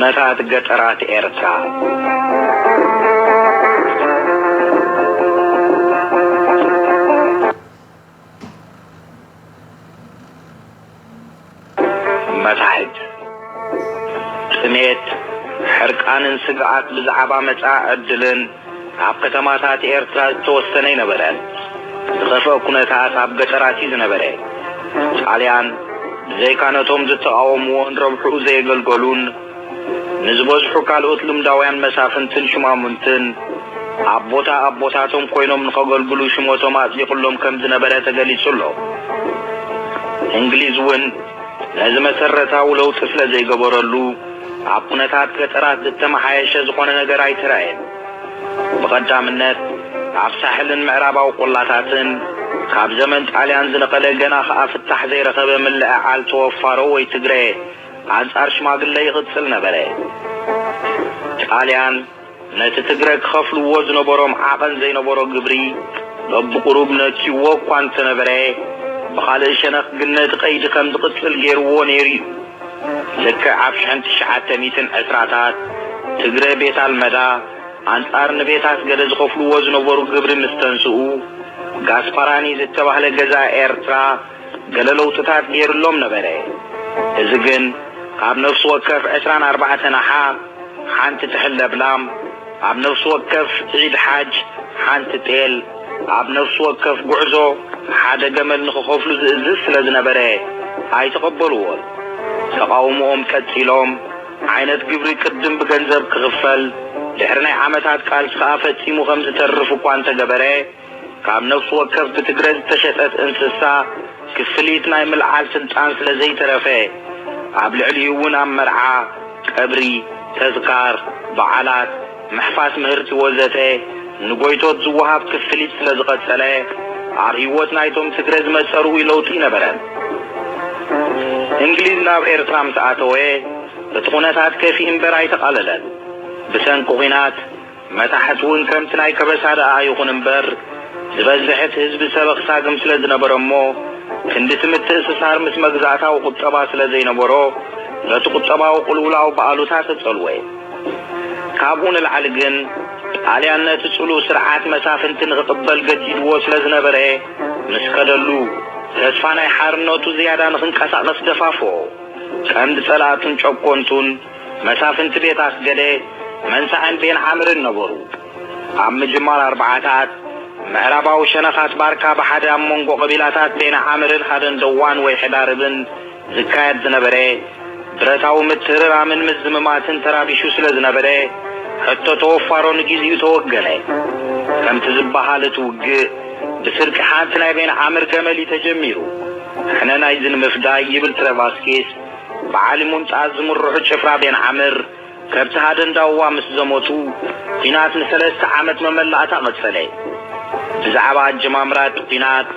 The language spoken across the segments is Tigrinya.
ነታት ገጠራት ኤርትራ። መታሕት ጥሜት፣ ሕርቃንን ስግኣት ብዛዕባ መጻኢ ዕድልን ኣብ ከተማታት ኤርትራ ዝተወሰነ ኣይነበረን። ዝኸፍአ ኩነታት ኣብ ገጠራት እዩ ዝነበረ። ጣልያን ብዘይካ ነቶም ዝተቓወምዎን ረብሕኡ ዘየገልገሉን ንዝበዝሑ ካልኦት ልምዳውያን መሳፍንትን ሽማሙንትን ኣብ ቦታ ኣቦታቶም ኮይኖም ንኸገልግሉ ሽሞቶም ኣጽዲቑሎም ከም ዝነበረ ተገሊጹ ኣሎ። እንግሊዝ እውን ነዚ መሰረታዊ ለውጢ ስለ ዘይገበረሉ፣ ኣብ ኩነታት ገጠራት ዝተመሓየሸ ዝኾነ ነገር ኣይተራእየን። ብቐዳምነት ኣብ ሳሕልን ምዕራባዊ ቆላታትን ካብ ዘመን ጣልያን ዝነቐለ ገና ኸኣ ፍታሕ ዘይረኸበ ምልዕዓል ተወፋሮ ወይ ትግረ ኣንጻር ሽማግለ ይቕጽል ነበረ። ጣልያን ነቲ ትግረ ክኸፍልዎ ዝነበሮም ዓቐን ዘይነበሮ ግብሪ በብቑሩብ ነኪዎ እኳ እንተነበረ፣ ብኻልእ ሸነኽ ግን ነቲ ቀይዲ ከም ዝቕጽል ገይርዎ ነይሩ እዩ። ልክዕ ኣብ ሽሕን ትሽዓተ ሚእትን ዕስራታት ትግረ ቤት ኣልመዳ ኣንጻር ንቤት ኣስገደ ዝኸፍልዎ ዝነበሩ ግብሪ ምስ ተንስኡ፣ ጋስፓራኒ ዝተባህለ ገዛኢ ኤርትራ ገለ ለውጥታት ገይሩሎም ነበረ። እዚ ግን ካብ ነፍሲ ወከፍ ዕስራን ኣርባዕተን ኣሓ ሓንቲ ትሕለብ ላም፣ ኣብ ነፍሲ ወከፍ ዒድ ሓጅ ሓንቲ ጤል፣ ኣብ ነፍሲ ወከፍ ጉዕዞ ሓደ ገመል ንኽኸፍሉ ዝእዝዝ ስለ ዝነበረ ኣይተቐበልዎን። ተቓውሞኦም ቀጺሎም፣ ዓይነት ግብሪ ቅድም ብገንዘብ ክኽፈል፣ ድሕሪ ናይ ዓመታት ቃልሲ ከኣ ፈጺሙ ከም ዝተርፍ እኳ እንተገበረ፣ ካብ ነፍሲ ወከፍ ብትግረ ዝተሸጠት እንስሳ ክፍሊት ናይ ምልዓል ስልጣን ስለ ዘይተረፈ፣ ኣብ ልዕሊኡ እውን ኣብ መርዓ፣ ቀብሪ፣ ተዝካር፣ በዓላት፣ ምሕፋስ ምህርቲ ወዘተ ንጎይቶት ዝወሃብ ክፍሊት ስለ ዝቐጸለ፣ ኣብ ህይወት ናይቶም ትግረ ዝመጸ ርኡይ ለውጢ ነበረ። እንግሊዝ ናብ ኤርትራ ምስ ኣተወ፣ እቲ ኩነታት ከፊ እምበር ኣይተቓለለን። ብሰንኪ ኲናት፣ መታሕት እውን ከምቲ ናይ ከበሳ ደኣ ይኹን እምበር፣ ዝበዝሕ እቲ ህዝቢ ሰበኽ ሳግም ስለ ዝነበረ እሞ፣ ክንዲ እቲ ምትእስሳር ምስ መግዛእታዊ ቁጠባ ስለ ዘይነበሮ፣ ነቲ ቁጠባዊ ቅልውላው ብኣሉታ ተጸልወ። ካብኡ ንላዕሊ ግን፣ ጣልያን ነቲ ጽሉእ ስርዓት መሳፍንቲ ንኽቕበል ገዲድዎ ስለ ዝነበረ፣ ምስ ከደሉ፣ ተስፋ ናይ ሓርነቱ ዝያዳ ንኽንቀሳቐስ ደፋፍኦ። ቀንዲ ጸላእቱን ጨቆንቱን መሳፍንቲ ቤት ኣስገደ መንሳዕን ቤን ዓምርን ነበሩ። ኣብ ምጅማር ኣርባዓታት ምዕራባዊ ሸነኻት ባርካ ብሓደ ኣብ መንጎ ቀቢላታት ቤን ዓምርን ሃደን ደዋን ወይ ሕዳርብን ዝካየድ ዝነበረ ብረታዊ ምትህርራምን ምዝምማትን ተራቢሹ ስለ ዝነበረ፣ ሕቶ ተወፋሮ ንግዜኡ ተወገነ። ከምቲ ዝበሃል እቲ ውግእ ብስርቂ ሓንቲ ናይ ቤን ዓምር ገመል እዩ ተጀሚሩ። ሕነ ናይዚ ንምፍዳይ ይብል ትረቫስኪስ፣ ብዓሊ ሙንጣዝ ዝምርሑ ጭፍራ ቤን ዓምር ከብቲ ሃደን ዳዋ ምስ ዘመቱ፣ ኲናት ንሰለስተ ዓመት መመላእታ ቀጸለ። ብዛዕባ ኣጀማምራ እቲ ኲናት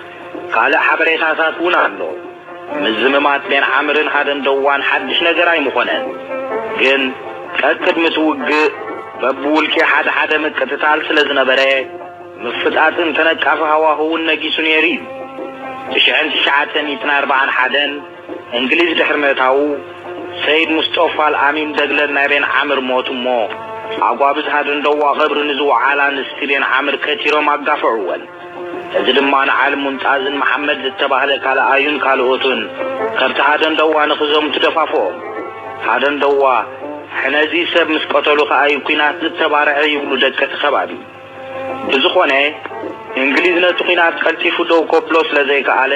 ካልእ ሓበሬታታት እውን ኣሎ። ምዝምማት ቤን ዓምርን ሃደን ደዋን ሓድሽ ነገር ኣይምኾነን። ግን ቀቅድሚ እቲ ውግእ በብውልቂ ሓደ ሓደ ምቅትታል ስለ ዝነበረ፣ ምፍጣጥን ተነቃፊ ሃዋህውን ነጊሱ ነይሩ እዩ። ብሽሕን ትሽዓተ ሚእትን ኣርባዓን ሓደን እንግሊዝ ድሕሪ ምእታዉ፣ ሰይድ ሙስጦፋ ኣልኣሚን ደግለል ናይ ቤን ዓምር ሞት እሞ፣ ኣጓብዝ ሃደን ደዋ ቀብሪ ንዝወዓላ ኣንስቲ ቤን ዓምር ከቲሮም ኣጋፍዕወን። እዚ ድማ ንዓሊ ሙንጣዝን መሓመድ ዝተባህለ ካልኣዩን ካልኦቱን ከብቲ ሃደን ደዋ ንኽዘምቱ ደፋፍኦም። ሃደን ደዋ፣ ሕነዚ ሰብ ምስ ቀተሉ ከኣ እዩ ኲናት ዝተባርዐ ይብሉ ደቂ እቲ ከባቢ። ብዝኾነ፣ እንግሊዝ ነቲ ኲናት ቀልጢፉ ደው ከብሎ ስለ ዘይከኣለ፣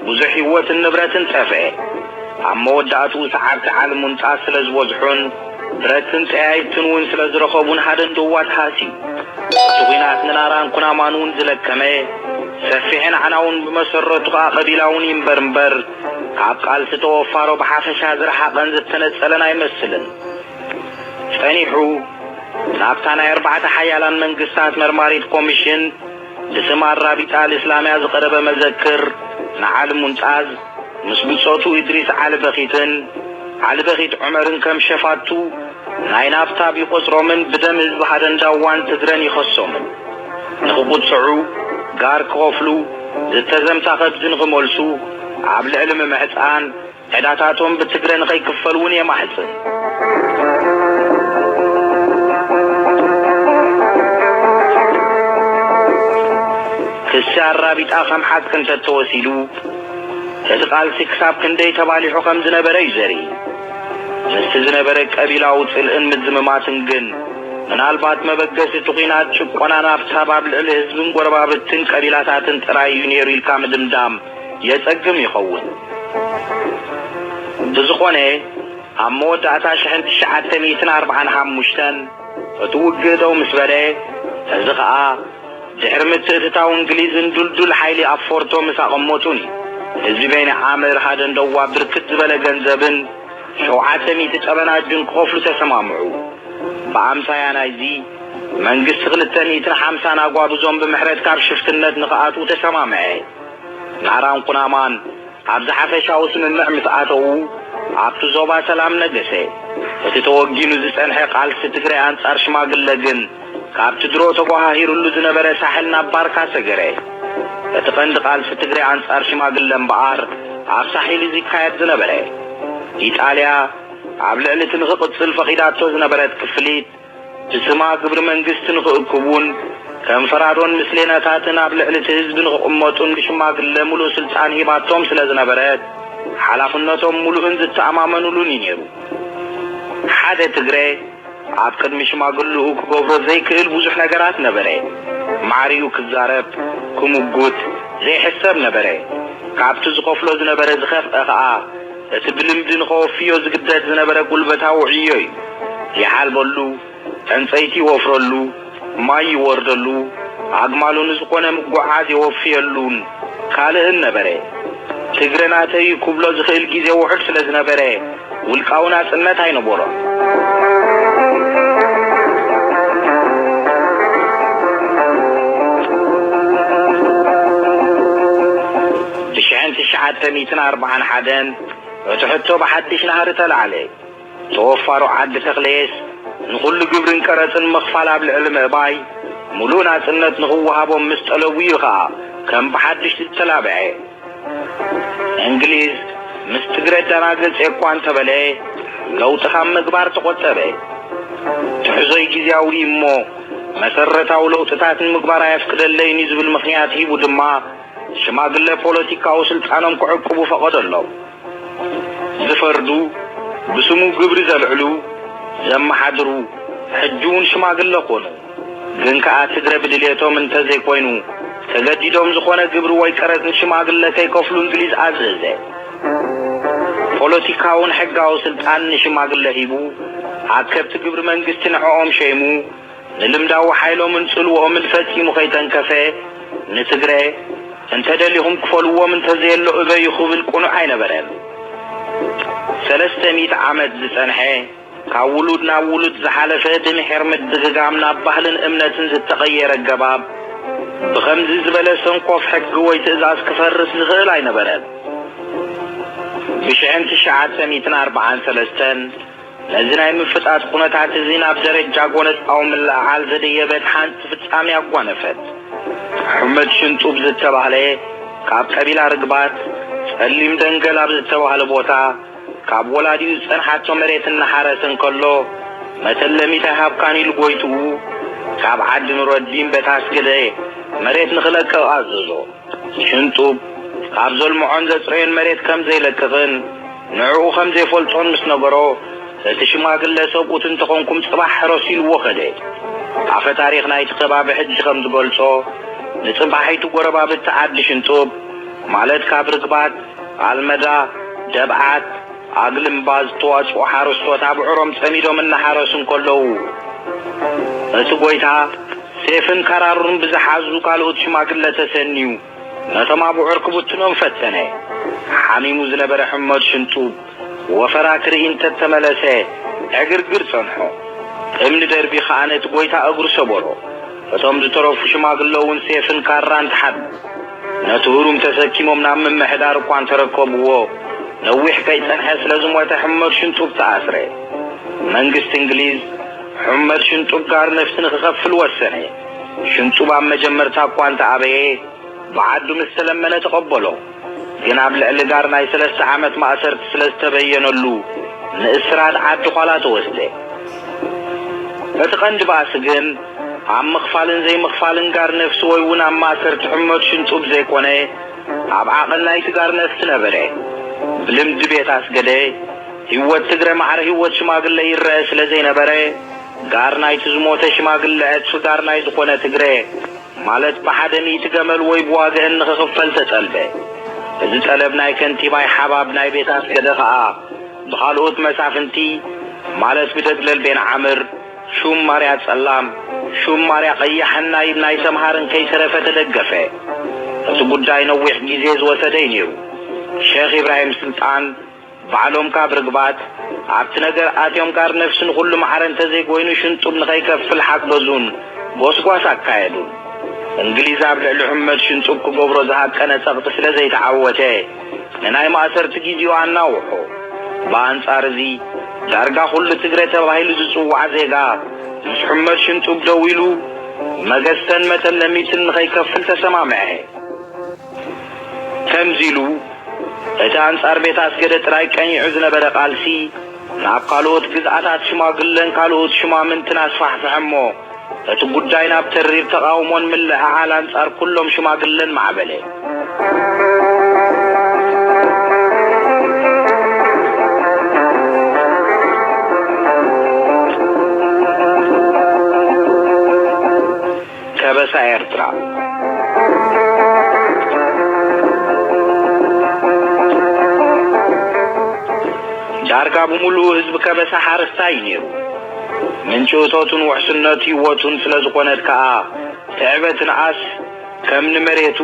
ብዙሕ ህይወትን ንብረትን ጠፍአ። ኣብ መወዳእትኡ ሰዓብቲ ዓሊ ሙንጣዝ ስለ ዝበዝሑን ብረትን ጠያይትን እውን ስለ ዝረኸቡን ሃደን ደዋ ተሃስዩ። እቲ ኲናት ንናራን ኩናማን እውን ዝለከመ፣ ሰፊሕን ዓናውን ብመሰረቱ ከኣ ቀቢላውን ይንበር እምበር፣ ካብ ቃልሲ ተወፋሮ ብሓፈሻ ዝረሓቐን ዝተነጸለን ኣይመስልን። ጸኒሑ ናብታ ናይ ኣርባዕተ ሓያላን መንግስታት መርማሪት ኮሚሽን ብስም ኣራቢጣ ኣልእስላምያ ዝቐረበ መዘክር ንዓሊ ሙንጣዝ ምስ ብጾቱ ኢድሪስ ዓሊ በኺትን ዓሊ በኺት ዑመርን ከም ሸፋቱ ናይ ናብታብ ይቖጽሮምን ብደም ህዝቢ ሃደንዳዋን ትግረን ይኸሶምን። ንኽቁጽዑ፣ ጋር ክኸፍሉ፣ ዝተዘምታ ከብዚ ንኽመልሱ፣ ኣብ ልዕሊ ምምዕጻን ዕዳታቶም ብትግረ ንኸይክፈል እውን የማሕጽን። ኣራቢጣ ከም ሓቂ እንተተወሲዱ፣ እቲ ቃልሲ ክሳብ ክንደይ ተባሊሑ ከም ዝነበረ እዩ ዘርኢ። ምስቲ ዝነበረ ቀቢላዊ ጽልእን ምዝምማትን ግን፣ ምናልባት መበገሲ እቲ ኲናት ጭቆና ናብታ ኣብ ልዕሊ ህዝብን ጎረባብትን ቀቢላታትን ጥራይ እዩ ነይሩ ኢልካ ምድምዳም የጸግም ይኸውን። ብዝኾነ፣ ኣብ መወዳእታ ሽሕን ትሽዓተ ሚእትን ኣርባዓን ሓሙሽተን እቲ ውግእ ደው ምስ በለ፣ እዚ ኸኣ ድሕሪ ምትእትታው እንግሊዝን ድልዱል ሓይሊ ኣብ ፎርቶ ምስ ኣቐመጡን እዩ። ህዝቢ በይኒ ዓምር ሃደንደዋ ብርክት ዝበለ ገንዘብን ሸውዓተ ሚእቲ ጠበናጁን ክኸፍሉ ተሰማምዑ። ብኣምሳያ ናይዚ፣ መንግስቲ ክልተ ሚእትን ሓምሳን ኣጓብዞም ብምሕረት ካብ ሽፍትነት ንኽኣትዉ ተሰማምዐ። ናራን ኩናማን ኣብዚ ሓፈሻዊ ስምምዕ ምስ ኣተዉ፣ ኣብቲ ዞባ ሰላም ነገሰ። እቲ ተወጊኑ ዝጸንሐ ቃልሲ ትግራይ ኣንጻር ሽማግለ ግን፣ ካብቲ ድሮ ተጓሃሂሩሉ ዝነበረ ሳሕል ናብ ባርካ ሰገረ። እቲ ቀንዲ ቃልሲ ትግራይ ኣንጻር ሽማግለ እምበኣር፣ ኣብ ሳሒል እዩ ዝካየድ ዝነበረ። ኢጣልያ ኣብ ልዕሊ እቲ ንኽቕጽል ፈቒዳቶ ዝነበረት ክፍሊት፣ ብስማ ግብሪ መንግስቲ ንኽእክቡን ከም ፈራዶን ምስሌነታትን ኣብ ልዕሊ እቲ ህዝቢ ንኽቕመጡን ንሽማግለ ምሉእ ስልጣን ሂባቶም ስለ ዝነበረት፣ ሓላፍነቶም ምሉእን ዝተኣማመኑሉን እዩ ነይሩ። ሓደ ትግረ ኣብ ቅድሚ ሽማግለኡ ክገብሮ ዘይክእል ብዙሕ ነገራት ነበረ። ማዕሪኡ ክዛረብ፣ ክምጉት ዘይሕሰብ ነበረ። ካብቲ ዝኸፍሎ ዝነበረ ዝኸፍአ ኸኣ፣ እቲ ብልምዲ ንኸወፍዮ ዝግደድ ዝነበረ ጉልበታዊ ዕዮ እዩ። ይሓልበሉ፣ ዕንጸይቲ ይወፍረሉ፣ ማይ ይወርደሉ፣ ኣግማሉ ንዝኾነ ምጉዓዝ የወፍየሉን ካልእን ነበረ። ትግረ ናተይ ክብሎ ዝኽእል ግዜ ውሑድ ስለ ዝነበረ፣ ውልቃዊ ናጽነት ኣይነበሮን። ብሽሕን ትሽዓተ ሚእትን ኣርባዓን ሓደን እቲ ሕቶ ብሓድሽ ናህሪ ተላዕለ። ተወፋሮ ዓዲ ተኽለየስ ንኹሉ ግብርን ቀረጽን ምኽፋል ኣብ ልዕሊ ምእባይ፣ ምሉእ ናጽነት ንኽወሃቦም ምስ ጠለቡ እዩ ኸኣ ከም ብሓድሽ ዝተላብዐ። እንግሊዝ ምስ ትግረ ደናገጽ እኳ እንተበለ፣ ለውጢ ካብ ምግባር ተቖጠበ። ትሕዞይ ግዝያዊ እሞ መሰረታዊ ለውጥታት ንምግባር ኣየፍቅደለይን እዩ ዝብል ምኽንያት ሂቡ ድማ፣ ሽማግለ ፖለቲካዊ ስልጣኖም ክዕቅቡ ፈቐደሎም። ዝፈርዱ፣ ብስሙ ግብሪ ዘልዕሉ፣ ዘመሓድሩ፣ ሕጂ እውን ሽማግለ ኮኑ። ግን ከኣ ትግረ ብድልየቶም እንተዘይኮይኑ፣ ተገዲዶም ዝኾነ ግብሪ ወይ ቀረጽ ንሽማግለ ከይከፍሉ እንግሊዝ ኣዘዘ። ፖለቲካውን ሕጋዊ ስልጣን ንሽማግለ ሂቡ፣ ኣከብቲ ግብሪ መንግስቲ ንዕኦም ሸይሙ፣ ንልምዳዊ ሓይሎምን ጽልዎኦምን ፈጺሙ ከይተንከፈ፣ ንትግረ፣ "እንተ ደሊኹም ክፈልዎም፣ እንተ ዘየሎ እበዩ" ክብል ቅኑዕ ኣይነበረን። ሰለስተ ሚእቲ ዓመት ዝጸንሐ፣ ካብ ውሉድ ናብ ውሉድ ዝሓለፈ፣ ብምሒር ምድግጋም ናብ ባህልን እምነትን ዝተቐየረ ኣገባብ፣ ብኸምዚ ዝበለ ሰንኮፍ ሕጊ ወይ ትእዛዝ ክፈርስ ዝኽእል ኣይነበረን። ብሽሕን ትሽዓተ ሚእትን ኣርባዓን ሰለስተን፣ ነዚ ናይ ምፍጣጥ ኩነታት እዚ ናብ ደረጃ ጎነጻዊ ምልዕዓል ዘደየበት ሓንቲ ፍጻሜ ኣጓነፈት። ሕመድ ሽንጡብ ዝተባህለ፣ ካብ ቀቢላ ርግባት፣ ጸሊም ደንገል ኣብ ዝተባህለ ቦታ፣ ካብ ወላዲኡ ዝጸንሓቶ መሬት እናሓረሰ እንከሎ፣ "መተለሚት ኣይሃብካን" ኢሉ ጎይትኡ፣ ካብ ዓዲ ኑረዲን ቤት ኣስገደ መሬት ንኽለቅቕ ኣዘዞ። ሽንጡብ ካብ ዘልምዖን ዘጽረዮን መሬት ከም ዘይለቅቕን፣ ንዕኡ ከም ዘይፈልጦን ምስ ነገሮ፣ እቲ ሽማግለ፣ "ሰብኡት እንተኾንኩም ጽባሕ ሕረሱ" ኢልዎ ከደ። ኣፈ ታሪኽ ናይቲ ከባቢ ሕጂ ከም ዝገልጾ፣ ንጽባሒቱ ጎረባብቲ ዓዲ ሽንጡብ፣ ማለት ካብ ርግባት፣ ኣልመዳ፣ ደብዓት፣ ኣግልምባ ዝተዋጽኡ ሓረስቶት ኣብዕሮም ጸሚዶም እናሓረሱ እንከለዉ፣ እቲ ጎይታ ሴፍን ካራሩን ብዝሓዙ ካልኦት ሽማግለ ተሰንዩ፣ ነቶም ኣብዑር ክብትኖም ፈተነ። ሓሚሙ ዝነበረ ሕመድ ሽንጡብ፣ ወፈራ ክርኢ እንተተመለሰ፣ ዕግርግር ጸንሖ። እምኒ ደርቢ ከኣ ነቲ ጎይታ እግሩ ሰበሮ። እቶም ዝተረፉ ሽማግለ እውን ሴፍን ካራን ተሓድጉ። ነቲ ህሩም ተሰኪሞም ናብ ምምሕዳር እኳ እንተረከብዎ፣ ነዊሕ ከይጸንሐ ስለ ዝሞተ፣ ሕመድ ሽንጡብ ተኣስረ። መንግስቲ እንግሊዝ፣ ሕመድ ሽንጡብ ጋር ነፍሲ ንኽኸፍል ወሰነ። ሽንጡብ ኣብ መጀመርታ እኳ እንተኣበየ፣ ብዓዱ ምስ ተለመነ ተቐበሎ። ግን ኣብ ልዕሊ ጋር ናይ ሰለስተ ዓመት ማእሰርቲ ስለ ዝተበየነሉ፣ ንእስራት ዓዲ ዃላ ተወስደ። እቲ ቀንዲ ባእሲ ግን፣ ኣብ ምኽፋልን ዘይምኽፋልን ጋር ነፍሲ ወይ እውን ኣብ ማእሰርቲ ሕመት ሽንጡብ ዘይኮነ፣ ኣብ ዓቐን ናይቲ ጋር ነፍሲ ነበረ። ብልምዲ ቤት ኣስገደ፣ ህይወት ትግረ ማዕረ ህይወት ሽማግለ ይረአ ስለ ዘይነበረ፣ ጋር ናይቲ ዝሞተ ሽማግለ ዕጽፊ ጋር ናይ ዝኾነ ትግረ፣ ማለት ብሓደ ሚእቲ ገመል ወይ ብዋግአን ንኽኽፈል ተጠልበ። እዚ ጠለብ ናይ ከንቲባይ ሓባብ ናይ ቤት ኣስገደ ኸኣ ብኻልኦት መሳፍንቲ፣ ማለት ብደግለል ቤን ዓምር፣ ሹም ማርያ ጸላም፣ ሹም ማርያ ቀያሕን ናይ፣ ናይ ሰምሃርን ከይተረፈ ተደገፈ። እቲ ጉዳይ ነዊሕ ግዜ ዝወሰደ እዩ ነይሩ። ሸኽ ኢብራሂም ስልጣን ባዕሎም ካብ ርግባት ኣብቲ ነገር ኣትዮም ጋር ነፍሲ ንኹሉ ማዕረ እንተዘይኮይኑ ሽንጡብ ንኸይከፍል ሓገዙን ጎስጓስ ኣካየዱን። እንግሊዝ ኣብ ልዕሊ ሕመድ ሽንጡብ ክገብሮ ዝሃቀነ ጸቕጢ ስለ ዘይተዓወተ፣ ንናይ ማእሰርቲ ግዜኡ ኣናውሖ። ብኣንጻር እዚ፣ ዳርጋ ኩሉ ትግረ ተባሂሉ ዝጽዋዕ ዜጋ ምስ ሕመድ ሽንጡብ ደው ኢሉ፣ መገስተን መተለሚትን ንኸይከፍል ተሰማምዐ። ከምዚ ኢሉ፣ እቲ ኣንጻር ቤት ኣስገደ ጥራይ ቀኒዑ ዝነበረ ቃልሲ፣ ናብ ካልኦት ግዝኣታት ሽማግለን ካልኦት ሽማምንትን ኣስፋሕፍሐ እሞ፣ እቲ ጉዳይ ናብ ተሪር ተቓውሞን ምልዕዓል ኣንጻር ኩሎም ሽማግለን ማዕበለ። ከበሳ ኤርትራ። ዳርጋ ብምሉኡ ህዝቢ ከበሳ ሓረስታይ እዩ ነይሩ። ምንጪ እቶቱን ውሕስነት ህይወቱን ስለ ዝኾነት ከኣ፣ ትዕበትን ኣስ ከም ንመሬቱ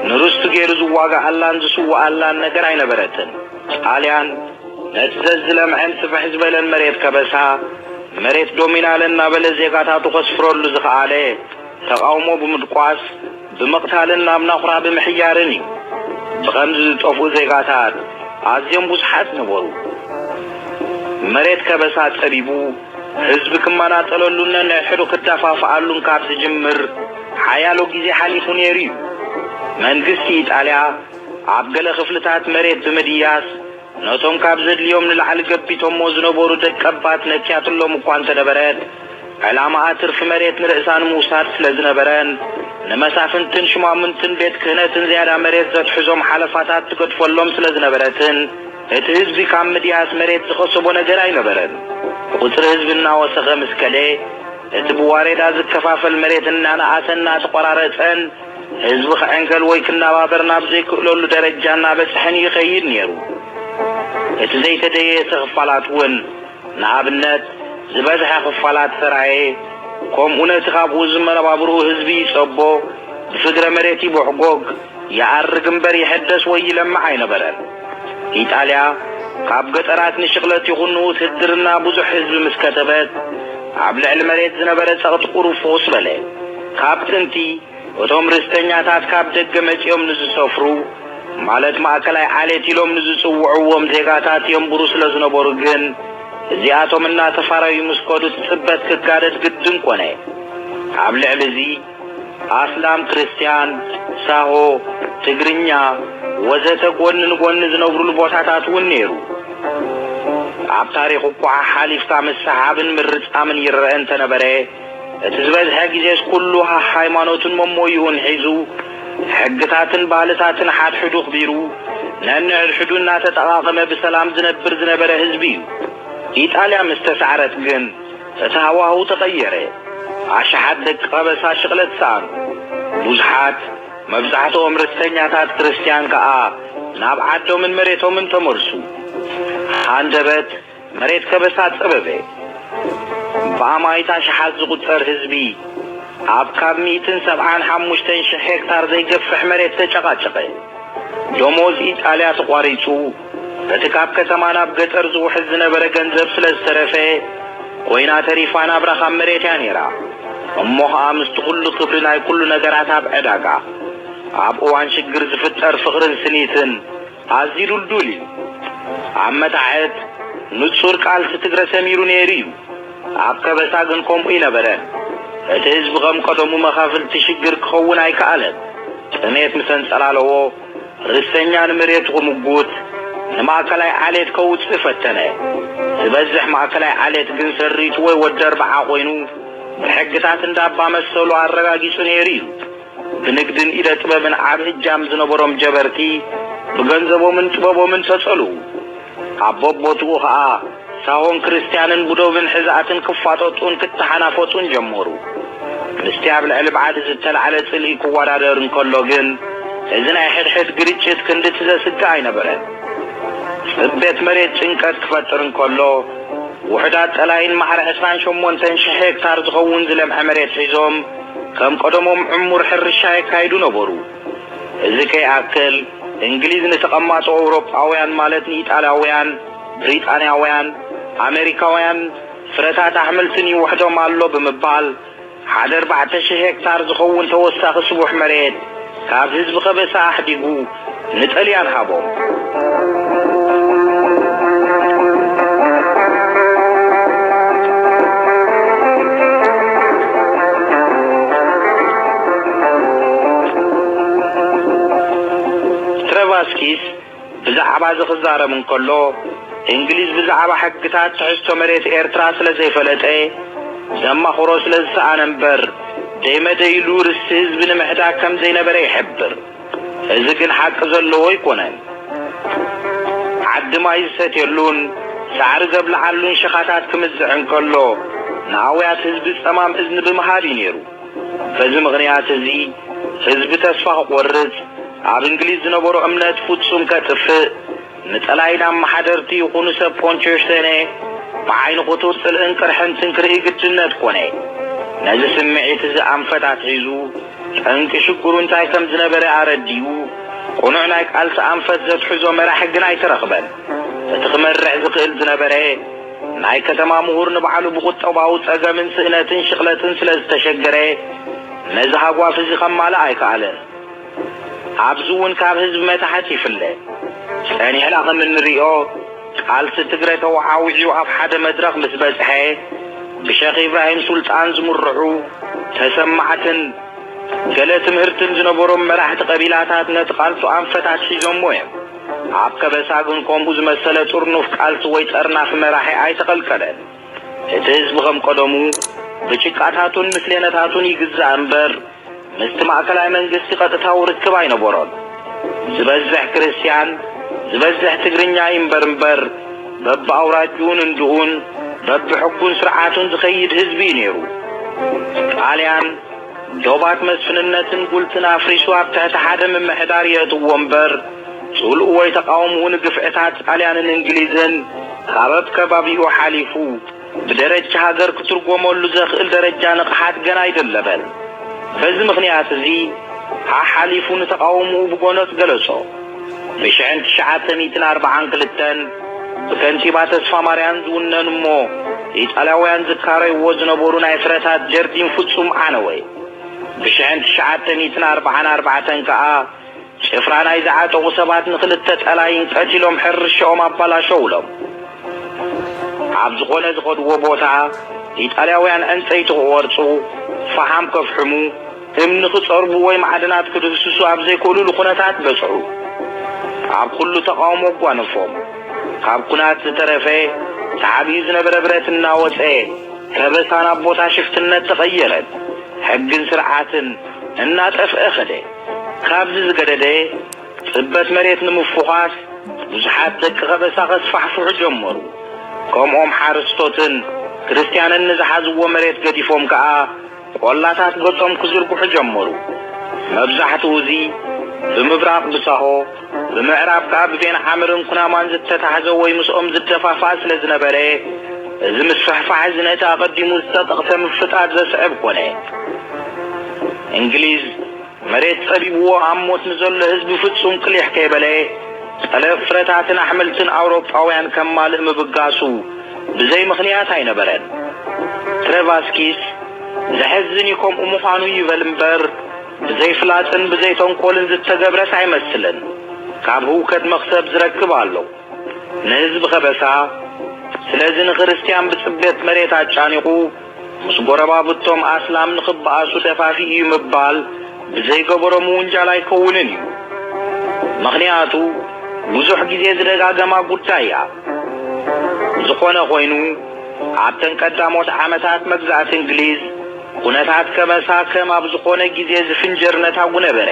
ንርስቱ ገይሩ ዝዋጋኣላን ዝስዋኣላን ነገር ኣይነበረትን። ጣልያን ነቲ ዘዝለምዐን ስፍሕ ዝበለን መሬት ከበሳ፣ መሬት ዶሚናለ እናበለ ዜጋታቱ ከስፍረሉ ዝኸኣለ፣ ተቓውሞ ብምድቋስ፣ ብምቕታልን ናብ ናኹራ ብምሕያርን እዩ። ብኸምዚ ዝጠፍኡ ዜጋታት ኣዝዮም ብዙሓት ነበሩ። መሬት ከበሳ ጸቢቡ፣ ህዝቢ ክመናጠለሉን ነንሕድሕዱ ክደፋፍኣሉን ካብ ዝጅምር ሓያሎ ግዜ ሓሊፉ ነይሩ እዩ። መንግስቲ ኢጣልያ ኣብ ገለ ክፍልታት መሬት ብምድያስ፣ ነቶም ካብ ዘድልዮም ንላዕሊ ገቢቶሞ ዝነበሩ ደቀባት ነክያትሎም እኳ እንተነበረት፣ ዕላማኣ ትርፊ መሬት ንርእሳ ንምውሳድ ስለ ዝነበረን፣ ንመሳፍንትን ሽማምንትን ቤት ክህነትን ዝያዳ መሬት ዘትሕዞም ሓለፋታት ትገድፈሎም ስለ ዝነበረትን፣ እቲ ህዝቢ ካብ ምድያስ መሬት ዝኸሰቦ ነገር ኣይነበረን። ቁጽሪ ህዝቢ እናወሰኸ ምስ ከደ፣ እቲ ብዋሬዳ ዝከፋፈል መሬት እናነኣሰ እናተቖራረጸን፣ ህዝቢ ክዕንገል ወይ ክነባበር ናብ ዘይክእለሉ ደረጃ እናበጽሐን ይኸይድ ነይሩ። እቲ ዘይተደየሰ ክፋላት እውን፣ ንኣብነት፣ ዝበዝሐ ክፋላት ሰራየ፣ ከምኡ ነቲ ካብኡ ዝመነባብርኡ ህዝቢ ይጸቦ፣ ብፍግረ መሬት ይቦሕጎግ፣ ይኣርግ እምበር ይሕደስ ወይ ይለምዕ ኣይነበረን። ኢጣልያ፣ ካብ ገጠራት ንሽቕለት ይኹን ንውትህድርና ብዙሕ ህዝቢ ምስ ከተበት፣ ኣብ ልዕሊ መሬት ዝነበረ ጸቕጢ ቁሩብ ፍኹስ በለ። ካብ ጥንቲ፣ እቶም ርስተኛታት ካብ ደገ መጺኦም ንዝሰፍሩ፣ ማለት ማእከላይ ዓሌት ኢሎም ንዝጽውዕዎም ዜጋታት የንብሩ ስለ ዝነበሩ ግን፣ እዚኣቶም እናተፋረዩ ምስ ከዱ እቲ ጽበት ክጋደድ ግድን ኮነ። ኣብ ልዕሊ እዚ፣ ኣስላም፣ ክርስትያን፣ ሳሆ፣ ትግርኛ፣ ወዘተ ጎኒ ንጎኒ ዝነብሩሉ ቦታታት እውን ነይሩ። ኣብ ታሪኽ እኳ ሓሊፍካ ምስሓብን ምርጻምን ይረአ እንተነበረ፣ እቲ ዝበዝሐ ግዜስ ኩሉ ሃይማኖቱን መሞይኡን ሒዙ፣ ሕግታትን ባህልታትን ሓድሕዱ ኣኽቢሩ፣ ነንሕድሕዱ እናተጠቓቐመ ብሰላም ዝነብር ዝነበረ ህዝቢ እዩ። ኢጣልያ ምስ ተሳዕረት ግን፣ እቲ ሃዋህው ተቐየረ። ኣሽሓት ደቂ ከበሳ ሽቕለት ሰኣኑ። ብዙሓት፣ መብዛሕትኦም ርስተኛታት ክርስትያን ከኣ፣ ናብ ዓዶምን መሬቶምን ተመልሱ። ሃንደበት፣ መሬት ከበሳ ጸበበ። ብኣማኢት ኣሽሓት ዝቑጸር ህዝቢ ኣብ ካብ ሚእትን ሰብዓን ሓሙሽተን ሽሕ ሄክታር ዘይገፍሕ መሬት ተጨቓጨቐ። ደሞዝ ኢጣልያ ተቋሪጹ፣ እቲ ካብ ከተማ ናብ ገጠር ዝውሕዝ ዝነበረ ገንዘብ ስለ ዝተረፈ፣ ኮይና ተሪፋ ናብራ ካብ መሬት እያ ነይራ። እሞ ኸኣ ምስቲ ኩሉ ክብሪ ናይ ኩሉ ነገራት ኣብ ዕዳጋ፣ ኣብ እዋን ሽግር ዝፍጠር ፍቕርን ስኒትን፣ ኣዝዩ ድልዱል እዩ። ኣብ መታሕት ንጹር ቃልሲ ትግረ ሰሚሩ ነይሩ እዩ። ኣብ ከበሳ ግን ከምኡ ኣይነበረን። እቲ ህዝቢ ከም ቀደሙ መኻፍልቲ ሽግር ክኸውን ኣይከኣለን። ጥሜት ምስ ኣንጸላለዎ፣ ርስተኛ ንመሬቱ ክምጉት፣ ንማእከላይ ዓሌት ከውጽእ ፈተነ። ዝበዝሕ ማእከላይ ዓሌት ግን ሰሪቱ ወይ ወዲ ኣርብዓ ኮይኑ፣ ብሕግታት እንዳባ መሰሉ ኣረጋጊጹ ነይሩ እዩ። ብንግድን ኢደ ጥበብን ዓቢ እጃም ዝነበሮም ጀበርቲ ብገንዘቦምን ጥበቦምን ተጸልዉ። ኣብ በቦትኡ ኸኣ ሳሆን ክርስትያንን ብዶብን ሕዛእትን ክፋጠጡን ክተሓናፈጡን ጀመሩ። ምስቲ ኣብ ልዕሊ ባዕዲ ዝተላዕለ ጽልኢ ክወዳደር እንከሎ ግን፣ እዚ ናይ ሕድሕድ ግርጭት ክንድቲ ዘስግእ ኣይነበረን። ጽቤት መሬት ጭንቀት ክፈጥር እንከሎ፣ ውሑዳት ጠላይን ማዕረ ዕስራን ሸሞንተን ሽሕ ሄክታር ዝኸውን ዝለምዐ መሬት ሒዞም፣ ከም ቀደሞም ዕሙር ሕርሻ የካይዱ ነበሩ። እዚ ከይኣክል፣ እንግሊዝ ንተቐማጦ ኣውሮጳውያን፣ ማለት ንኢጣልያውያን፣ ብሪጣንያውያን፣ ኣሜሪካውያን፣ ፍረታት ኣሕምልትን ይውሕዶም ኣሎ ብምባል፣ ሓደ ኣርባዕተ ሽሕ ሄክታር ዝኸውን ተወሳኺ ስቡሕ መሬት ካብ ህዝቢ ከበሳ ኣሕዲጉ ንጠልያን ሃቦም። ትረቫስኪስ ብዛዕባ እዚ ክዛረብ እንከሎ፣ እንግሊዝ ብዛዕባ ሕግታት ትሕዝቶ መሬት ኤርትራ ስለ ዘይፈለጠ፣ ዘማኽሮ ስለ ዝሰኣነ እምበር፣ ደይመደይ ኢሉ ርስቲ ህዝቢ ንምሕዳግ ከም ዘይነበረ ይሕብር። እዚ ግን ሓቂ ዘለዎ ኣይኮነን። ዓዲ ማይ ዝሰትየሉን ሳዕሪ ዘብልዓሉን ሸኻታት ክምዝዕ እንከሎ፣ ንኣውያት ህዝቢ ጸማም እዝኒ ብምሃብ እዩ ነይሩ። በዚ ምኽንያት እዚ፣ ህዝቢ ተስፋ ክቖርጽ፣ ኣብ እንግሊዝ ዝነበሮ እምነት ፍጹም ከጥፍእ፣ ንጠላይን ኣመሓደርቲ ይኹኑ ሰብ ፖንቲዮሽ ሰነ ብዓይኒ ክቱር ጽልእን ቅርሕንትን ክርኢ ግድነት ኮነ። ነዚ ስምዒት እዚ ኣንፈት ኣትሒዙ፣ ጠንቂ ሽግሩ እንታይ ከም ዝነበረ ኣረዲኡ፣ ቅኑዕ ናይ ቃልሲ ኣንፈት ዘትሕዞ መራሒ ግን ኣይተረኽበን። እቲ ክመርሕ ዝኽእል ዝነበረ ናይ ከተማ ምሁር ንባዕሉ ብቁጠባዊ ጸገምን ስእነትን ሽቕለትን ስለ ዝተሸገረ፣ ነዚ ሃጓፍ እዚ ከማልእ ኣይከኣለን። ኣብዚ እውን ካብ ህዝቢ መታሕት ይፍለ። ጸኒሕና ከም እንርእዮ፣ ቃልሲ ትግረ ተወዓዊዑ ኣብ ሓደ መድረኽ ምስ በጽሐ፣ ብሸኽ ኢብራሂም ሱልጣን ዝምርሑ ተሰማዕትን ገለ ትምህርትን ዝነበሮም መራሕቲ ቀቢላታት ነቲ ቃልሱ ኣንፈት ኣትሒዞሞ እዮም። ኣብ ከበሳ ግን ከምኡ ዝመሰለ ጥርኑፍ ቃልሲ ወይ ጠርናፊ መራሒ ኣይተቐልቀለን። እቲ ህዝቢ ከም ቀደሙ ብጭቃታቱን ምስሌነታቱን ይግዛእ እምበር፣ ምስቲ ማእከላይ መንግስቲ ቀጥታዊ ርክብ ኣይነበሮን። ዝበዝሕ ክርስትያን፣ ዝበዝሕ ትግርኛ እዩ እምበር እምበር፣ በብኣውራጅኡን እንድኡን፣ በብሕጉን ስርዓቱን ዝኸይድ ህዝቢ እዩ ነይሩ። ጣልያን ዶባት መስፍንነትን ጉልትን ኣፍሪሱ ኣብ ትሕቲ ሓደ ምምሕዳር የእትዎ እምበር፣ ጽልኡ ወይ ተቃውምኡ ንግፍዕታት ጣልያንን እንግሊዝን ካብ ኣብ ከባቢኡ ሓሊፉ ብደረጃ ሃገር ክትርጎመሉ ዘኽእል ደረጃ ንቕሓት ገና ኣይደለበን። በዚ ምኽንያት እዚ፣ ሓሓሊፉ ንተቃውምኡ ብጎነጽ ገለጾ። ብሽሕን ትሽዓተ ሚእትን ኣርባዓን ክልተን ብከንቲባ ተስፋ ማርያን ዝውነን እሞ ኢጣልያውያን ዝካረይዎ ዝነበሩ ናይ ፍረታት ጀርዲን ፍጹም ዓነወ። ብሽሕን ትሽዓተ ሚእትን ኣርባዓን ኣርባዕተን ከኣ ጭፍራ ናይ ዝዓጠቑ ሰባት ንኽልተ ጠላይን ቀቲሎም ሕርሻኦም ኣባላሸውሎም። ኣብ ዝኾነ ዝኸድዎ ቦታ ኢጣልያውያን ዕንጸይቲ ክቖርጹ፣ ፈሓም ከፍሕሙ፣ እምኒ ክጸርቡ ወይ ማዕድናት ክድህስሱ ኣብ ዘይክእሉሉ ኩነታት በጽሑ። ኣብ ኩሉ ተቓውሞ ኣጓነፎም። ካብ ኩናት ዝተረፈ ተዓብዩ ዝነበረ ብረት እናወጸ፣ ከበሳ ናብ ቦታ ሽፍትነት ተቐየረት። ሕግን ስርዓትን እናጠፍአ ኸደ። ካብዚ ዝገደደ፣ ጽበት መሬት ንምፍዃስ ብዙሓት ደቂ ከበሳ ከስፋሕፍሑ ጀመሩ። ከምኦም ሓረስቶትን ክርስትያንን ንዝሓዝዎ መሬት ገዲፎም ከኣ ቆላታት ገጾም ክዝርግሑ ጀመሩ። መብዛሕትኡ እዚ ብምብራቕ ብሳሆ፣ ብምዕራብ ከኣ ብቤን ዓምርን ኩናማን ዝተታሕዘ ወይ ምስኦም ዝደፋፋእ ስለ ዝነበረ፣ እዚ ምስፍሕፋሕ እዚ ነቲ ኣቐዲሙ ዝጠጠቕሰ ምፍጣጥ ዘስዕብ ኮነ። እንግሊዝ መሬት ጸቢብዎ ኣብ ሞት ንዘሎ ህዝቢ ፍጹም ቅሊሕ ከይበለ፣ ጠለብ ፍረታትን ኣሕምልትን ኣውሮጳውያን ከማልእ ምብጋሱ ብዘይ ምኽንያት ኣይነበረን። ትረቫስኪስ ዘሕዝን እዩ ከምኡ ምዃኑ ይበል እምበር፣ ብዘይ ፍላጥን ብዘይ ተንኮልን ዝተገብረስ ኣይመስልን። ካብ ህውከት መኽሰብ ዝረክብ ኣሎ። ንህዝቢ ከበሳ፣ ስለዚ ንክርስትያን ብጽቤት መሬት ኣጫኒቑ፣ ምስ ጎረባብቶም ኣስላም ንኽበኣሱ ደፋፊኡ እዩ ምባል ብዘይገበሮ ምውንጃል ኣይከውንን እዩ። ምኽንያቱ ብዙሕ ግዜ ዝደጋገማ ጉዳይ እያ። ዝኾነ ኮይኑ፣ ኣብተን ቀዳሞት ዓመታት መግዛእቲ እንግሊዝ፣ ኩነታት ከመሳከም ኣብ ዝኾነ ግዜ ዝፍንጀር ነታጉ ነበረ።